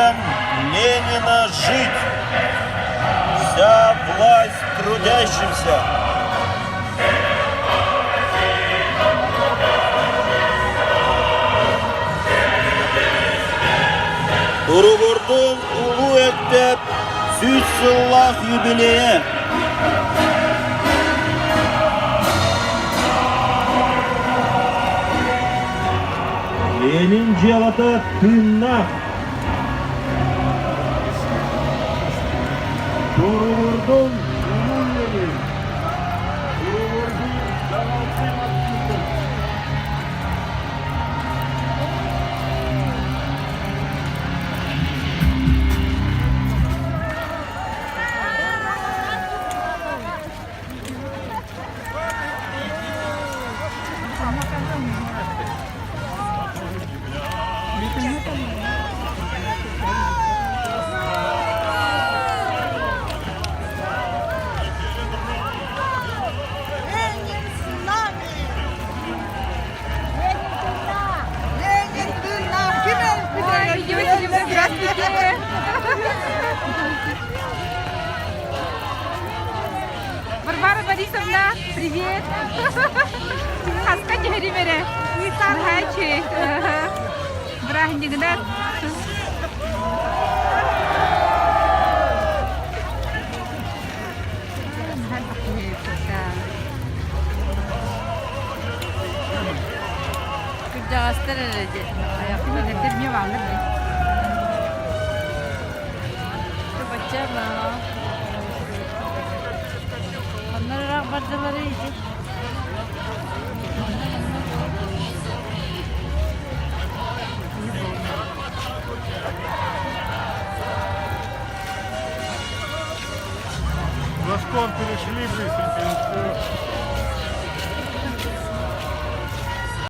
Детям Ленина жить! Вся власть трудящимся! Туругурдун Улуу Өктөөп 100 сыллаах юбилейэ! Ленин дьыалата тыыннаах. Туругурдун Улуу Ленин! Туругурдун Даҕалты Матвеев! Ленин с нами! Ленин тыыннаах! Ким өлбүтэ? Здравствуйте! Варвара Борисовна, привет! Хаска түһэримэрэ. Наһаа Бырааһынньыгынан. Кырдьаҕастар эрэ дьэ. Эдэрдэр эмиэ бааллар дии. Бачча Оннор ыраах бардылары ити. Глазком перешли быстренько и все.